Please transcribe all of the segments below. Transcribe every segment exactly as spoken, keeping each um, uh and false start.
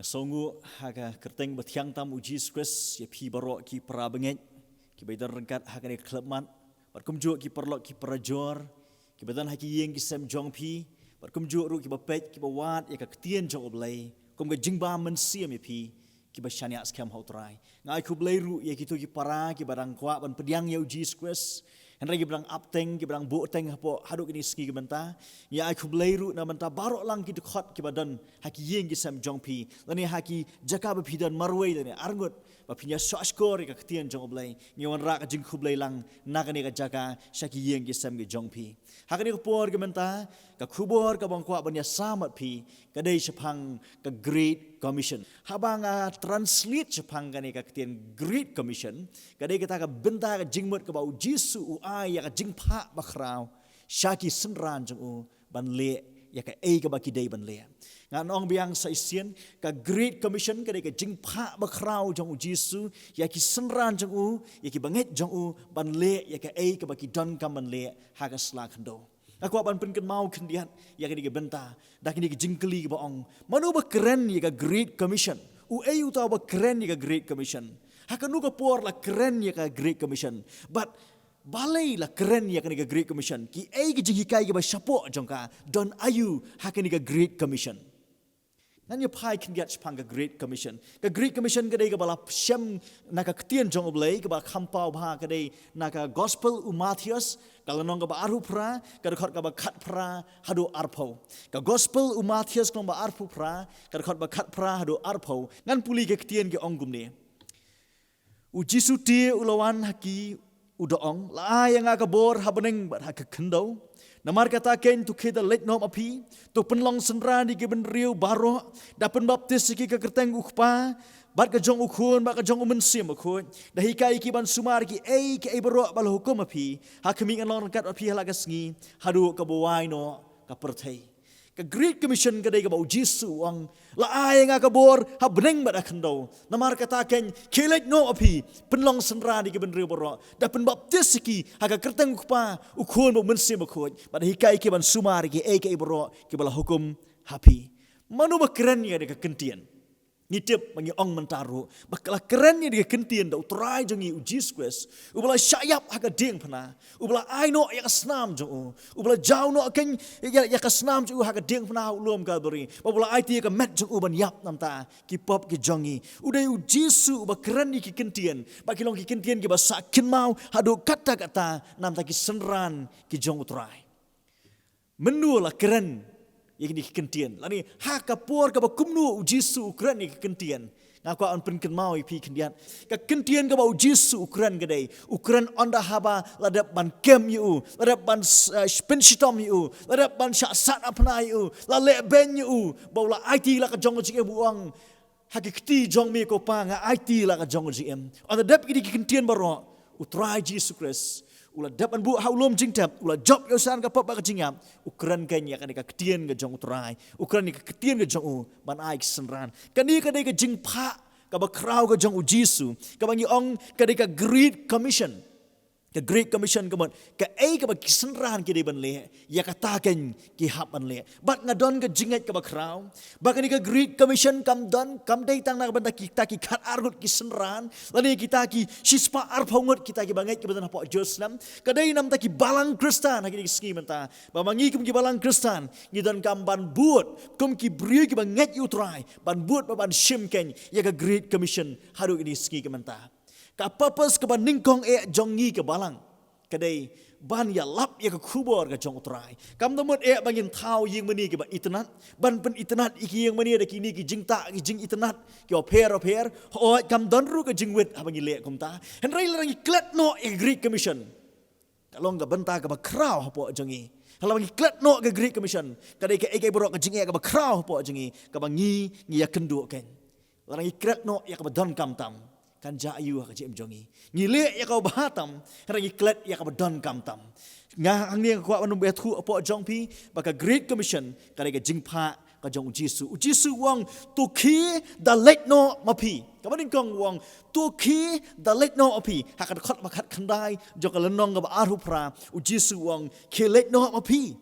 Sngewnguh ha ka kyrteng bathiang tam u Jisu Khrist ïa phi baroh ki para bangeit, ki ba don ryngkat ha kane ka khyllipmat, bad kumjuh ki paralok ki parajor, ki ba don ha ki ïing ki sem jong phi, bad kumjuh ruh ki ba peit ki ba wad ïa ka ktien jong U Blei kum ka jingbam mynsiem ïa phi, ki ba shaniah skhem ha U Trai. Nga ai khublei ruh ïa kito ki para ki ba dang kwah ban pdiang ïa u Jisu Khrist, hynrei ki ba dang ap teng, ki ba dang buh teng hapoh haduh kine ki sngi ki mynta. Nga ai khublei ruh na bynta baroh lang ki dkhot ki ba don ha ki ïing ki sem jong phi, lane ha ki jaka ba phi don marwei lane arngut, ba phin ïa shahshkor ïa ka ktien jong U Blei. Ngi wanrah ka jingkhublei lang na kane ka jaka sha ki ïing ki sem ki jong phi. Ha kane ka por ki mynta, ka khubor ka ba nga kwah ban ïa sam bad phi, ka dei shaphang ka Great Commission. Haba nga translate shaphang kane ka ktien Great Commission, ka dei kata ka bynta ka jingmut ka ba u Jisu u ai ïa ka jingphah bakhraw sha ki synran jong u ban leh ïa kaei ka ba ki dei ban leh. Ngan ong biang sa shisien, ka Great Commission ka dei ka jingphah bakhraw jong u Jisu ïa ki synran jong u, ïa ki bangeit jong u ban leh ïa kaei ka ba ki donkam ban leh ha ka sla khyndew. Nga kwah ban pynkynmaw khyndiat ïa kane ka bynta da kane ka jingkylli ka ba ong, mano ba kren ïa ka Great Commission? Uei uta u ba kren ïa ka Great Commission? Ha kano ka por la kren ïa ka Great Commission? Bad balei la kren ïa kane ka Great Commission? Kiei ki jinghikai ki ba shapoh jong ka? Don aïu ha kane ka Great Commission? Ngan ïa phai khyndiat shaphang ka Great Commission. Ka Great Commission ka dei ka ba la shem na ka ktien jong U Blei, ka ba kham paw bha, ka dei na ka Gospel u Mathaios, ka lynnong ka ba arphew phra, ka dkhot ka ba khatphra haduh arphew. Ka Gospel u Mathaios ka lynnong ba arphew phra, ka dkhot ba khatphra haduh arphew. Ngan pule ka ktien, ka ong kumne. U Jisu te u la wan ha ki, u da ong, la ai ïa nga ka bor ha bneng bad ha ka khyndew. Namar kata keiñ, to khie da leit noh ma phi, to pynlong synran ïa ki bynriew baroh, da pynbaptis ïa ki ha ka kyrteng u Kpa, bad ka jong u Khun, bad ka jong u Mynsiem Bakhuid, da hikai ïa ki ban sumar ïa kiei kiei baroh ba la hukum ha phi. Ha khmih, ngan long ryngkat bad phi ha la ka sngi, haduh ka ba wai noh ka pyrthei. Ka Great Commission ka dei ka ba u Jisu u ong, la ai ïa nga ka bor ha bneng bad ha khyndew. Namar kata keiñ, khie leit noh ma phi, pynlong synran ïa ki bynriew baroh, da pynbaptis ïa ki ha ka kyrteng u Kpa, u Khun bad u Mynsiem Bakhuid, bad da hikai ïa ki ban sumar ïa kiei kiei baroh ki ba la hukum ha phi. Mano ba kren ïa kane ka kyntien? Ngi tip, ba ngi ong mynta ruh, ba ka la kren ïa kane ka kyntien da U Trai jong ngi u Jisu Khrist, u ba la shah ïap ha ka diengphna, u ba la ai noh ïa ka snam jong u, u ba la jaw noh keiñ ïa, ïa ka snam jong u ha ka diengphna ha u lum Kalbari, ba u ba la aiti ïa ka met jong u ban ïap na ka bynta ki pop ki jong ngi. U dei u Jisu u ba kren ïa ki kyntien, ba ki long ki kyntien ki ba sah kynmaw haduh katta katta na ka bynta ki synran ki jong U Trai. Mynno la kren ïa kine ki kyntien? Lane ha ka por ka ba kumno u Jisu u kren ïa ki kyntien? Nga kwah ban pynkynmaw ïa phi khyndiat. Ka kyntien ka ba u Jisu u kren ka dei, u kren ynda haba la dep ban kem ïa u, la dep ban, eh, pynshitom ïa u, la dep ban shah sahnarphna ïa u, la leh beiñ ïa u, ba u la aiti la ka jong ka jingim, u ong, ha ki kti jong me ko Pa nga aiti la ka jong ka jingim. Ynda dep kine ki kyntien baroh, U Trai Jisu Khrist u la dep ban buh ha u lum jingtep, u la jop ïa u san ka pop bad ka jingïap, u kren keiñ ïa kane ka ktien ka jong U Trai, u kren ïa ka ktien ka jong u ban ai ki synran. Kane ka dei ka jingphah ka bakhraw ka jong u Jisu, ka ba ngi ong ka dei ka Great Commission. Ka Great Commission ka mut, kaei ka ba ki synran ki dei ban leh, ïa kata keiñ ki hap ban leh. Bad nga don ka jingngeit ka bakhraw ba kane ka Great Commission kam don, kam dei tang na ka bynta kita ki khatar ngut ki synran, lane kita ki shispah arphew ngut kita ki ba ngeit ki ba don hapoh Jerusalem. Ka dei na ka bynta ki balang Khristan ha kine ki sngi mynta, ba ma ngi kum ki balang Khristan ngi donkam ban bud kum ki briew ki ba ngeit ïa U Trai, ban bud bad ban shim keiñ ïa ka Great Commission haduh kine ki sngi ki mynta. Ka purpose ka ba nyngkong eh jong ngi ka balang ka dei ban ïalap ïa ka khubor ka jong U Trai. Kam da mut eh ba ngin thaw ïing mane ki ba itynnad, ban pynitynnad ïa ki ïing mane da kine ki jingtah ki jingitynnad ki bapher bapher. Hooid, kam don ruh ka jingwit haba ngi leh kumta. Hynrei lada ngi klet noh ïa ka Great Commission, ka long ka bynta ka bakhraw hapoh jong ngi. Lada ngi klet noh ka Great Commission, ka dei kaei kaei baroh ka jingeh ka bakhraw hapoh jong ngi, ka ba ngi, ngi ïakynduh keiñ. Lada ngi klet noh ïa ka ba donkam tam, kan jia aïu ha ka jingim jong ngi? Ngi leh ïa ka ba bha tam, lada ngi klet ïa ka ba donkam tam. Nga hangne nga kwah ban ym ïathuh hapoh jong phi ba ka Great Commission ka dei ka jingphah ka jong u Jisu. U Jisu u ong, to khie da leit noh ma phi. Ka ba nyngkong u ong, to khie da leit noh ma phi. Ha ka dkhot ba khatkhyndai jong ka lynnong ka ba arphew phra, u Jisu u ong, khie leit noh ma phi.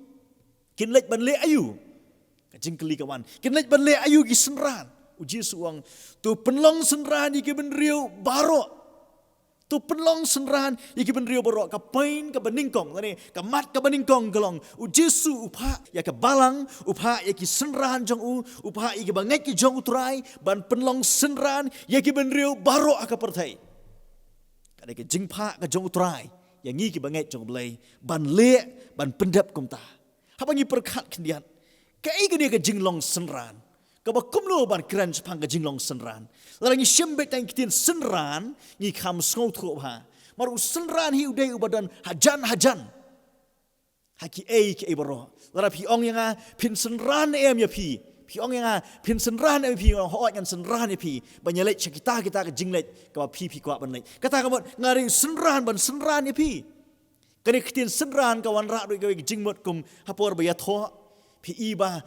Kin leit ban leh aïu? Ka jingkylli ka wan, kin leit ban leh aïu ki synran? U Jisu u ong, to pynlong synran ïa ki bynriew baroh. To pynlong synran ïa ki bynriew baroh. Ka point kaba nyngkong, lane ka mat kaba nyngkong ka long, U Jisu u phah ïa ka balang, u phah ïa ki synran jong u, u phah ïa ki bangeit ki jong U Trai ban pynlong synran ïa ki bynriew baroh ha ka pyrthei. Ka dei ka jingphah ka jong U Trai ïa ngi ki bangeit jong U Blei ban leh, ban pyndep kumta. Haba ngi pyrkhat khyndiat, kaei kane ka jinglong synran, kaba kumno ban kren shaphang ka jinglong synran? Lada ngi shim beit tang ïa ka ktien synran, ngi kham sngewthuh bha. Namar u synran hi u dei uba don hajan hajan ha kiei kiei baroh. Lada phi ong ïa nga, phin synran em ïa phi, phi ong ïa nga, phin synran em ïa phi, nga ong, hooid, ngan synran ïa phi ban ïaleit sha kita kita ka jingleit kaba phi phi kwah ban leit. Kata ka mut, nga dei synran ban synran ïa phi. Kane ka ktien synran ka wanrah ruh ïa kawei ka jingmut kum ha por ba ïathoh, phi i ba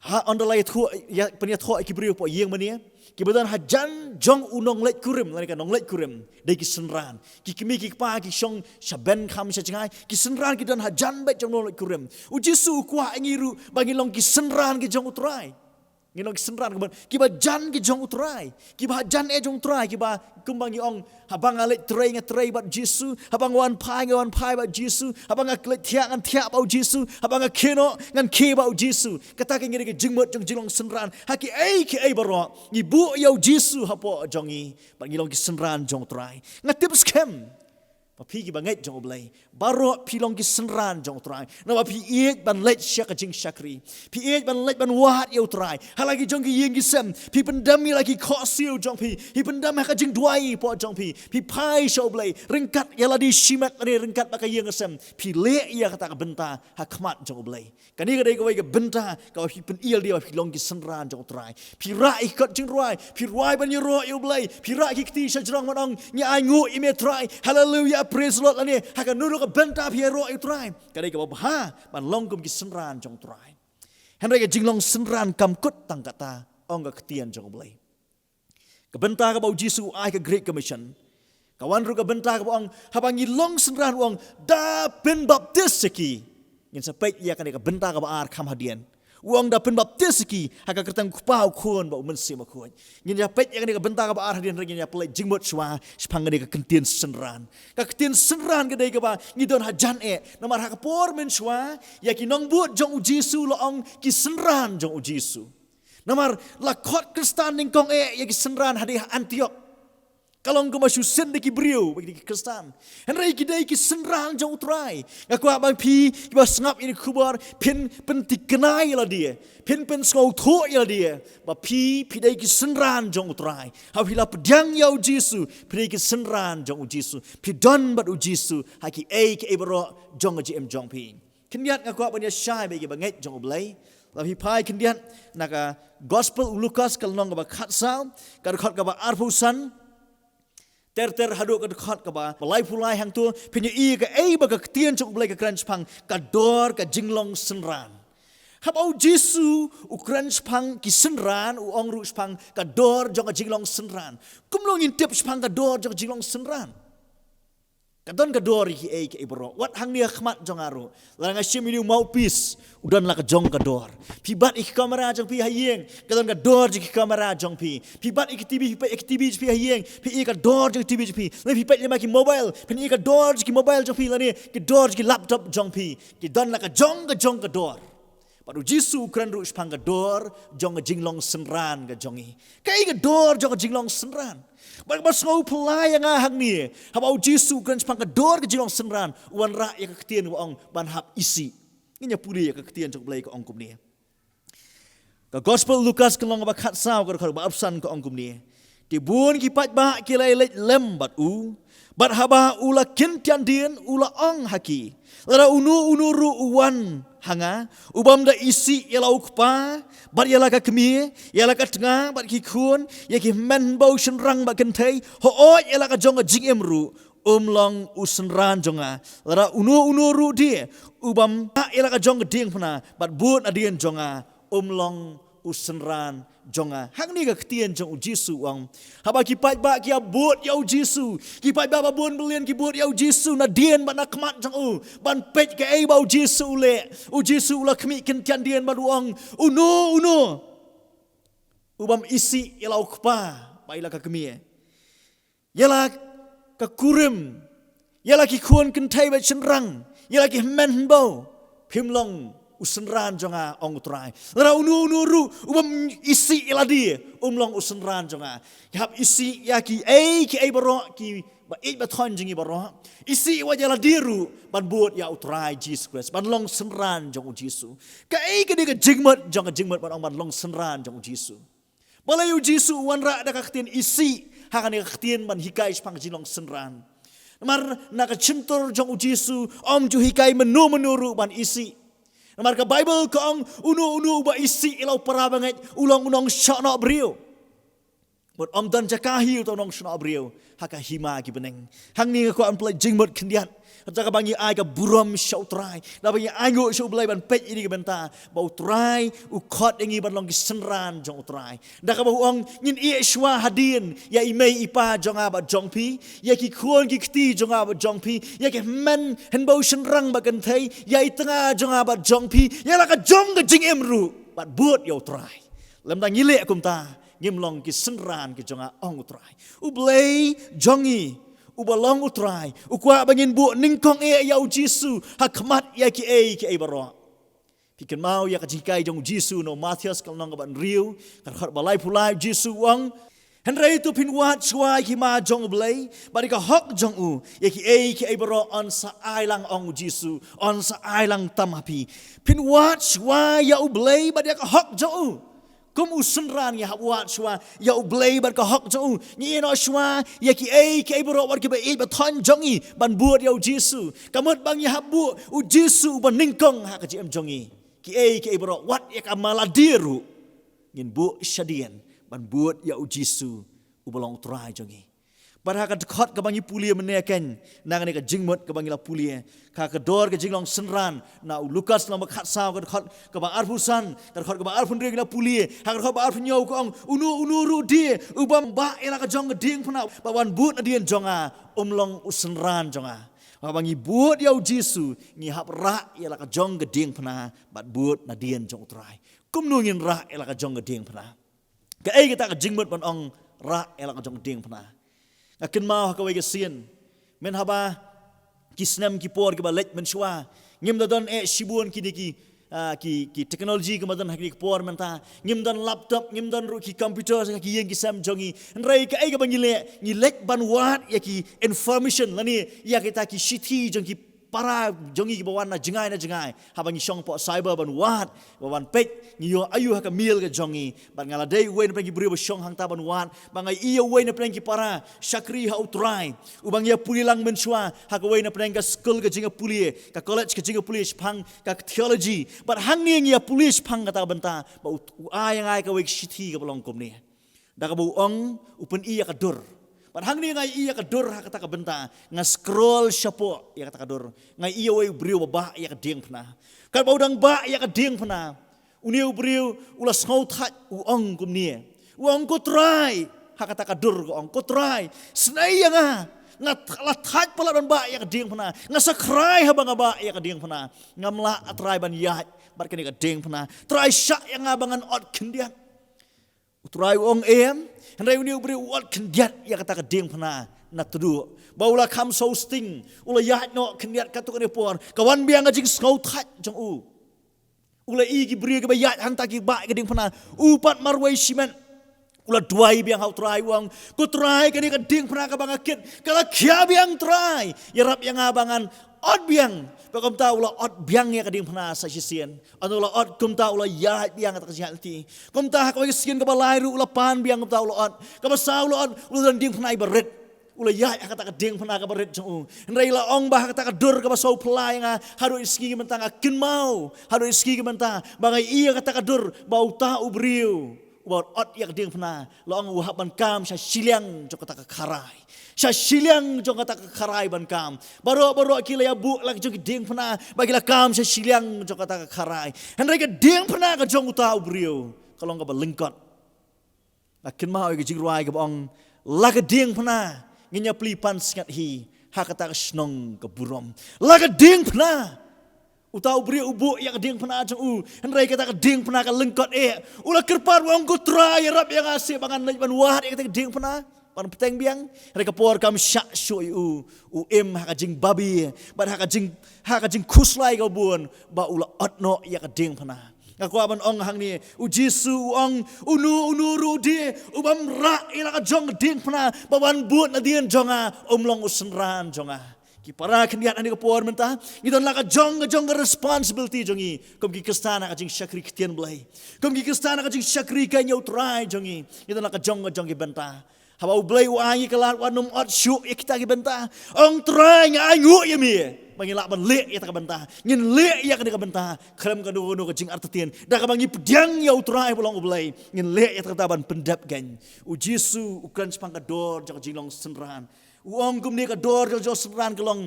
ha ynda la ïathoh, ïa, pynïathoh ïa ki briew hapoh ïing mane, kiba don hajan jong u nongleit kurim, lane ka nongleit kurim, dei ki synran. Ki kmie ki kpa ki shong sha benkham sha jngai, ki synran ki don hajan beit jong u nongleit kurim. U Jisu u kwah ïa ngi ruh ba ngin long ki synran ki jong U Trai. Ngin long ki synran, ka mut, kiba jan ki jong U Trai, kiba hajan eh jong U Trai, kiba, kumba ngi ong, haba nga leit trei nga trei bad U Jisu, haba nga wan phai nga wan phai bad U Jisu, haba nga leit thiah ngan thiah bad U Jisu, haba nga khie noh ngan khie bad U Jisu. Kata ka ngi dei ka jingmut jong jinglong synran ha kiei kiei baroh. Ngi buh ïa U Jisu hapoh jong ngi bad ngi long ki synran jong U Trai. Nga tip skhem ba phi ki bangeit jong U Blei baroh phi long ki synran jong U Trai. Namar phi ïeit ban leit sha ka jingshakri, phi ïeit ban leit ban wad ïa U Trai ha la ki jong ki ïing ki sem. Phi pyndem ïa la ki khohsiew jong phi, phi pyndem ha ka jingduwai hapoh jong phi, phi phai sha U Blei ryngkat ïa lade shimet lane ryngkat bad ka ïing ka sem. Phi leh ïa kata ka bynta ha khmat jong U Blei. Kane ka dei kawei ka bynta kaba phi pyni lade ba phi long ki synran jong U Trai. Phi rah ïa ki kot jingrwai, phi rwai ban ïaroh ïa U Blei, phi rah ki kti sha jrong ban ong, ngi ainguh ïa me Trai. Haleluia, praise the Lord, lane ha kano kano ka bynta phi ïaroh ïa U Trai. Ka dei kaba bha ban long kum ki synran jong U Trai. Hynrei ka jinglong synran kam kut tang katta, ong ka ktien jong U Blei. Ka bynta kaba U Jisu u ai ka Great Commission, ka wan ruh ka bynta kaba ong, haba ngi long synran, u ong, da pynbaptis ïa ki. Ngin sa peit ïa kane ka bynta kaba ar kham hadien. U ong da pynbaptis ïa ki ha ka kyrteng U Kpa, U Khun bad U Mynsiem Bakhuid. Ngin ïa peit ïa kane ka bynta kaba ar hadien, hynrei ngin ïa pynleit jingmut shuwa shaphang kane ka ktien synran. Ka ktien synran ka dei kaba ngi don hajan eh. Namar ha ka por mynshuwa, ïa ki nongbud jong U Jisu la ong ki synran jong U Jisu. Namar la khot Khristan nyngkong eh ïa ki synran hadien ha Antiok. Ka long kumba shu send da ki briew ba ki dei ki Khristan. Hynrei ki dei ki synran jong U Trai. Nga kwah ba phi kiba sngap ïa kane ka khubor phin pynthikna ïa lade, phin pynsngewthuh ïa lade ba phi, phi dei ki synran jong U Trai. Haba phi la pdiang ïa U Jisu, phi dei ki synran jong U Jisu. Phi don bad U Jisu ha kiei kiei baroh jong ka jingim jong phi. Khyndiat nga kwah ban ïa shai bad ki bangeit jong U Blei. Lada phi phai khyndiat na ka Gospel u Lukas ka lynnong kaba khatsaw, ka dkhot kaba arphew san ter ter haduh ka dkhot kaba laiphew lai, hangto phin ïohi kaei ba ka ktien jong U Blei ka kren shaphang ka dor ka jinglong synran. Haba U Jisu u kren shaphang ki synran, u ong ruh shaphang ka dor jong ka jinglong synran. Kumno ngin tip shaphang ka dor jong ka jinglong synran? Ka don ka dor ïa kiei kiei baroh. Wat hangne ha khmat jong nga ruh, lada nga shim ïa une u mouthpiece, u don la ka jong ka dor. Phi bat ïa ki camera jong phi ha ïing, ka don ka dor jong ki camera jong phi. Phi bat ïa ki TV, phi peit ïa ki TV jong phi ha ïing, phi ïohi ka dor jong ki TV jong phi. Lane phi peit lem ha ki mobile, phin ïohi ka dor jong ki mobile jong phi, lane ki dor jong ki laptop jong phi. Ki don la ka jong ka jong ka dor. Bad U Jisu u kren ruh shaphang ka dor jong ka jinglong synran ka jong ngi. Kaei ka dor jong ka jinglong synran? Bad kaba sngewphylla ïa nga hangne, haba U Jisu u kren shaphang ka dor ka jinglong synran, u wanrah ïa ka ktien ba ong ban hap isih. Ngin ïa pule ïa ka ktien jong U Blei, ka ong kumne. Ka Gospel Lukas ka lynnong ba khatsaw, ka dkhot ba arphew san, ka ong kumne. Te bun ki paidbah ki la ïaleit lem bad u, bad haba u la kynthiah dien u la ong ha ki, lada uno uno ruh u wan ha nga, u bym da isih ïa la u kpa bad ïa la ka kmie, ïa la ka tnga bad ki khun, ïa ki hynmen hynbew, shynrang bad kynthei, hooid, ïa la ka jong ka jingim ruh, um long u synran jong nga. Lada uno uno ruh de u bym da ïa la ka jong ka diengphna bad bud nadien jong nga, um long u synran jong nga. Hangne ka ktien jong U Jisu u ong, haba ki paidbah ki ïa bud ïa U Jisu, ki paidbah ba bun byllion ki bud ïa U Jisu nadien bad na khmat jong u, ban peit kaei ba U Jisu u leh. U Jisu u la khmih kynthiah dien bad u ong, uno uno U bym isih ïa la u kpa bad ïa la ka kmie, ïa la ka kurim, ïa la ki khun kynthei bad shynrang, ïa la ki hynmen hynbew, phim long u synran jong nga, ong U Trai. Lada uno uno ruh u bym isih ïa lade, um long u synran jong nga. Hap isih ïa kiei kiei baroh kiba ïeit ba thoiñ jong ngi baroh. Isih wat ïa lade ruh ban bud ïa U Trai Jisu Khrist, ban long synran jong U Jisu. Kaei ka dei ka jingmut jong ka jingmut ban ong ban long synran jong U Jisu? Balei U Jisu u wanrah da ka ktien isih ha kane ka ktien ban hikai shaphang ka jinglong synran? Namar na ka shyntur jong U Jisu ym ju hikai mynno mynno ruh ban isih. Namar ka Baibl ka ong, uno uno uba isih ïa la u para bangeit u long u nongshah noh briew. Bad ym don jaka hi uta u nongshah noh briew ha ka hima ki bneng. Hangne nga kwah ban pynlait jingmut khyndiat, kata kaba ngi ai ka burom sha U Trai, da ba ngi ainguh sha U Blei ban peit ïa kane ka bynta ba U Trai u khot ïa ngi ban long ki synran jong U Trai. Da kaba u ong, ngin ïeh shuwa hadien ïa i mei i pa jong nga bad jong phi, ïa ki khun ki kti jong nga bad jong phi, ïa ki hynmen hynbew shynrang bad kynthei, ïa i tnga jong nga bad jong phi, ïa la ka jong ka jingim ruh, bad bud ïa U Trai. Lymda ngi leh kumta, ngim long ki synran ki jong nga, ong U Trai. U Blei jong ngi uba long U Trai u kwah ba ngin buh nyngkong eh ïa U Jisu ha khmat ïa kiei kiei baroh. Phi kynmaw ïa ka jinghikai jong U Jisu na u Mathaios ka lynnong kaba hynriew, ka dkhot ba laiphew lai, U Jisu u ong, hynrei to phin wad shuwa ïa ka hima jong U Blei bad ïa ka hok jong u, ïa kiei kiei baroh yn sa ai lang, ong U Jisu, yn sa ai lang tam ha phi. Phin wad shuwa ïa U Blei bad ïa ka hok jong u. Kum u synran ngi hap wad shuwa ïa U Blei bad ka hok jong u. Ngi ïeh noh shuwa ïa kiei kiei baroh wat kiba ïeit ba thoiñ jong ngi ban bud ïa U Jisu. Ka mut ba ngi hap buh U Jisu uba nyngkong ha ka jingim jong ngi. Kiei kiei baroh wat ïa ka ma lade ruh ngin buh shadien ban bud ïa U Jisu uba long U Trai jong ngi. Bad ha ka dkhot kaba ngi pule mynne kein, na kane ka jingmut kaba ngi la pule, ka kdor ka jinglong synran na u Lukas lynnong ba khatsaw, ka dkhot kaba arphew san, ka dkhot kaba arphew hynriew ngi la pule. Ha ka dkhot ba arphew hynñiew ka ong, uno uno ruh de u bym bah ïa la ka jong ka diengphna bad wan bud nadien jong nga, um long u synran jong nga. Haba ngi bud ïa U Jisu ngi hap rah ïa la ka jong ka diengphna bad bud nadien jong U Trai. Kumno ngin rah ïa la ka jong ka diengphna? Kaei kata ka jingmut ban ong rah ïa la ka jong ka diengphna? Nga kynmaw ha kawei ka sien, mynhaba ki snem ki por kiba leit mynshuwa, ngim da don eh shibun kine ki, ah, ki, ki technology kiba don ha kine ki por mynta. Ngim don laptop, ngim don ruh ki computer ha ki ïing ki sem jong ngi. Hynrei kaei kaba ngi leh, ngi leit ban wad ïa ki information lane ïa kita ki shithi jong ki para jong ngi kiba wan na jngai na jngai. Haba ngi shong hapoh cyber ban wad, ba wan peit ngi ïoh aïu ha ka miel ka jong ngi. Bad nga la dei uwei na pdeng ki briew ba shong hangta ban wad ba nga ïoh uwei na pdeng ki para shakri ha U Trai, uba ngi ïa pule lang mynshuwa ha kawei na pdeng ka skul ka jingïapule, ka college ka jingïapule shaphang ka theology. Bad hangne ngi ïa pule shaphang kata ka bynta ba u, u ai ïa nga kawei ka shithi kaba long kumne. Da kaba u ong, u pyni ïa ka dur. Bad hangne nga ïohi ïa ka dur ha kata ka bynta, nga scroll shapoh ïa kata ka dur, nga ïohi uwei u briew ba bah ïa ka diengphna. Katba u dang bah ïa ka diengphna, une u briew u la sngewthait, u ong kumne. U ong, ko Trai, ha kata ka dur ka ong, ko Trai, snei ïa nga. Nga th-, la thait palat ban bah ïa ka diengphna. Nga sa khrai haba nga bah ïa ka diengphna. Ngam lah, a Trai, ban ïaid bad kane ka diengphna. Trai, shah ïa nga ba ngan ot khyndiat. U Trai u ong, em. Hynrei une u briew u ot khyndiat ïa kata ka diengphna na tduh. Ba u la kham sngewsting, u la ïaid noh khyndiat katto katne por. Ka wan biang ka jingsngewthait jong u. U la ïohi ki briew kiba ïaid hangta ki bah ïa ka diengphna. U pat marwei shimet. U la duwai biang ha U Trai, u ong, ko Trai, kane ka diengphna kaba nga kit ka la khia biang, Trai. Ïarap ïa nga ba ngan ot biang. Bad kumta u la ot biang ïa ka diengphna sa shisien. Hynda u la ot kumta u la ïaid biang ha kata ka jingïaid lynti. Kumta ha kawei ka sien kaba lai ruh u la pan biang, kumta u la ot. Kaba saw u la ot, u la don diengphna iba rit. U la ïaid ha kata ka diengphna kaba rit jong u. Hynrei la ong ba ha kata ka dur kaba saw phylla ïa nga, haduh ine i sngi ki mynta nga kynmaw, haduh ine i sngi ki mynta ba nga ïohi ïa kata ka dur ba uta u briew uba ot ïa ka diengphna, la ong u hap ban kam sha shiliang jong kata ka kharai. Sha shiliang jong kata ka kharai ban kam. Baroh baroh ki la ïa buh la ka jong ki diengphna ba ki la kam sha shiliang jong kata ka kharai. Hynrei ka diengphna ka jong uta u briew ka long kaba lyngkot. Nga kynmaw ïa ka jingrwai kaba ong, la ka diengphna ngin ïa plie pansngiat hi ha kata ka shnong ka burom. La ka diengphna. Uta u briew u buh ïa ka diengphna jong u, hynrei kata ka diengphna ka lyngkot eh. U la kyrpad, u ong, ko Trai, ïarap ïa nga seh ba ngan leit ban wad ïa kata ka diengphna, ban bteng biang. Hynrei ka por kam shah shuh ïa u, u im ha ka jingbabe bad ha ka jing, ha ka jingkhuslai kaba bun, ba u la ot noh ïa ka diengphna. Nga kwah ban ong hangne, u Jisu u ong, uno uno ruh de u bym rah ïa la ka jong ka diengphna ba wan bud nadien jong nga, um long u synran jong nga. Ki para khyndiat, ha kane ka por mynta ngi don la ka jong ka jong ka responsibility jong ngi kum ki Khristan ha ka jingshakri ktien Blei, kum ki Khristan ha ka jingshakri kane ïa u Trai jong ngi. Ngi don la ka jong ka jong ki bynta. Haba u Blei u ai ngi ka lad, wat nym ot shuh ïa kita ki bynta. Ong, Trai, nga ainguh ïa me ba ngin lah ban leh ïa kata ka bynta, ngin leh ïa kane ka bynta. Khlem kano kano ka jingartatien, da kaba ngi pdiang ïa u Trai ba long u Blei, ngin leh ïa kata ka bynta ban pyndep kane. U Jisu u kren shaphang ka dor jong ka jinglong synran. U ong kumne, ka dor jong ka jinglong synran ka long,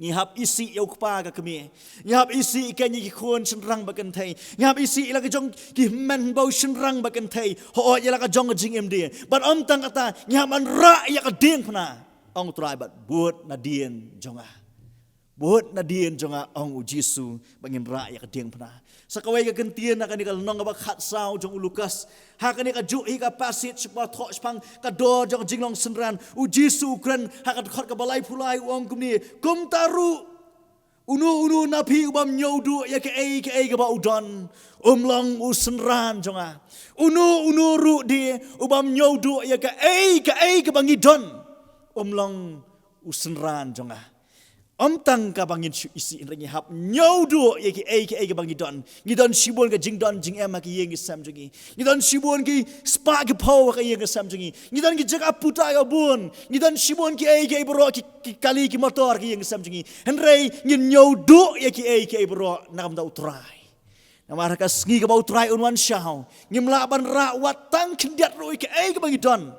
ngi hap isih ïa u kpa ka kmie, ngi hap isih ïa kane ki khun shynrang ba kynthei, ngi hap isih ïa la ka jong ki hynmen ba u shynrang ba kynthei, hooid, ïa la ka jong ka jingim de. Bad ym tang kata, ngi hap ban rah ïa ka diengphna, ong u Trai, bad bud nadien jong nga. Bud nadien jong nga, ong u Jisu, ba ngin rah ïa ka diengphna. Sa kawei ka kyntien, na kane ka lynnong kaba khatsaw jong u Lukas, ha kane kajuh hi ka passage ba thoh shaphang ka dor jong ka jinglong synran, u Jisu u kren ha ka dkhot kaba laiphew lai, u ong kumne, kumta ruh, uno uno na phi u bym ñiewduh ïa kaei kaei kaba u don, um long u synran jong nga. Uno uno ruh de u bym ñiewduh ïa kaei kaei kaba ngi don, um long u synran jong nga. Ym tang kaba ngin shu isih, hynrei ngi hap ñiewduh ïa kiei kiei kiba ngi don. Ngi don shibun ka jingdon jingem ha ki ïing ki sem jong ngi. Ngi don shibun ki spah ki phew ha ki ïing ki sem jong ngi. Ngi don ki jaka puta kaba bun. Ngi don shibun kiei kiei baroh, ki, ki kali ki motor ha ki ïing ki sem jong ngi. Hynrei ngin ñiewduh ïa kiei kiei baroh na ka bynta u Trai. Namar ha ka sngi kaba u Trai un wan shaw, ngim lah ban rah wat tang khyndiat ruh ïa kiei kiba ngi don.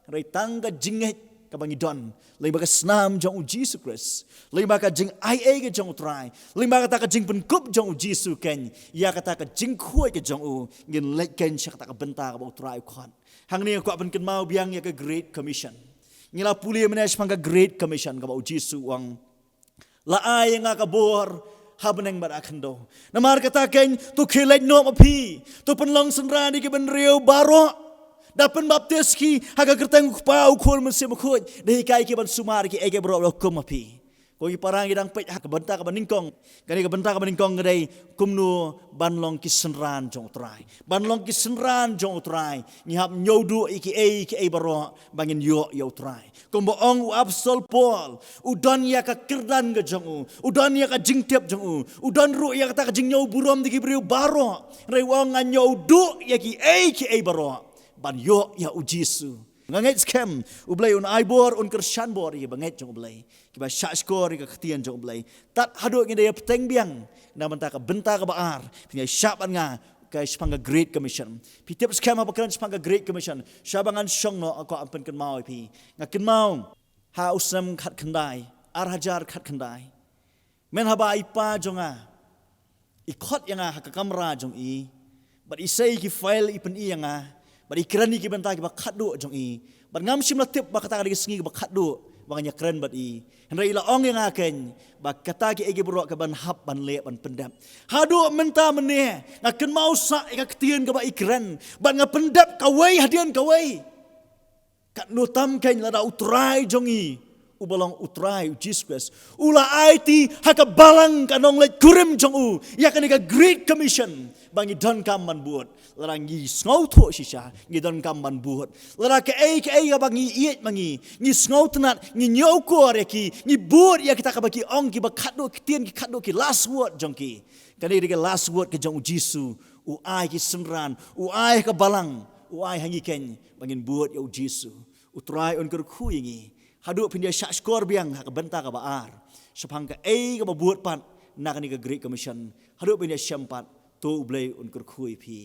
Hynrei tang ka jingngeit kaba ngi don lyngba ka snam jong u Jisu Khrist, lyngba ka jingaiei ka jong u Trai, lyngba kata ka jingpynkup jong u Jisu, kane ïa kata ka jingkhuid ka jong u, ngin leit kane sha kata ka bynta kaba u Trai u khot. Hangne nga kwah pynkynmaw biang ïa ka Great Commission. Ngi la pule mynne shaphang ka Great Commission kaba u Jisu u ong, la ai ïa nga ka bor ha bneng bad ha khyndew. Namar kata kane, to khie leit noh ma phi, to pynlong synran ïa ki bynriew baroh, da pynbaptis ki ha ka kyrteng u Kpa, u Khun, u Mynsiem Bakhuid, da hikai ki ban sumar ïa kiei kiei baroh ba la hukum ha phi. Ko ki para, ngi dang peit ha ka bynta kaba nyngkong. Kane ka bynta kaba nyngkong ka dei kumno ban long ki synran jong u Trai. Ban long ki synran jong u Trai, ngi hap ñiewduh ïa kiei kiei baroh ba ngin ïoh ïa u Trai. Kumba ong u Apostol Paul, u don ïa ka kyrdan ka jong u, u don ïa ka jingtip jong u, u don ruh ïa kata ka jingñiewburom da ki briew baroh. Hynrei u ong, nga ñiewduh ïa kiei kiei baroh ban ïoh ïa u Jisu. Nga ngeit skhem U Blei un ai bor, un kyrshan bor ïa kiba ngeit jong U Blei, kiba shahshkor ïa ka ktien jong U Blei. Tad haduh ngin da ïa bteng biang na bynta ka bynta kaba ar, phin ïa shah bad nga ka shaphang ka Great Commission. Phi tip skhem haba kren shaphang ka Great Commission, shaba ngan shong noh, nga kwah pynkynmaw ïa phi. Nga kynmaw ha u snem khatkhyndai, ar hajar khatkhyndai, myn haba i pa jong nga i khot ïa nga ha ka kamra jong i, bad i sei ki file i pyni ïa nga, bad i kren ïa ki bynta kiba khatduh jong i. Bad ngam shym la tip ba kata ka dei ka sngi kaba khatduh ba ngan ïa kren bad i. Hynrei i la ong ïa nga kane ba kata kiei kiei baroh ka ban hap ban leh ban pyndep. Haduh mynta mynne nga kynmaw sah ïa ka ktien kaba i kren, bad nga pyndep kawei hadien kawei. Katno tam kane lada U Trai jong i, uba long U Trai, U Jisu Khrist, u la aiti ha ka balang ka nongleit kurim jong u ïa kane ka Great Commission ba ngi donkam ban bud. Lada ngi sngewthuh shisha, ngi donkam ban bud. Lada kaei kaei kaba ngi ïeit ma ngi, ngi sngewtynnat, ngi ñiewkor ïa ki, ngi bud ïa kita kaba ki ong, kiba khatduh, ki ktien ki khatduh, ki last word jong ki. Kane dei ka last word ka jong U Jisu. U ai ki synran, u ai ha ka balang, u ai ha ngi kane ba ngin bud ïa U Jisu. U Trai un kyrkhu ïa ngi. Haduh phin ïa shahshkor biang ha ka bynta kaba ar shaphang kaei kaba bud pat na kane ka Great Commission, haduh phin ïa shem pat, to U Blei un kyrkhu ïa phi.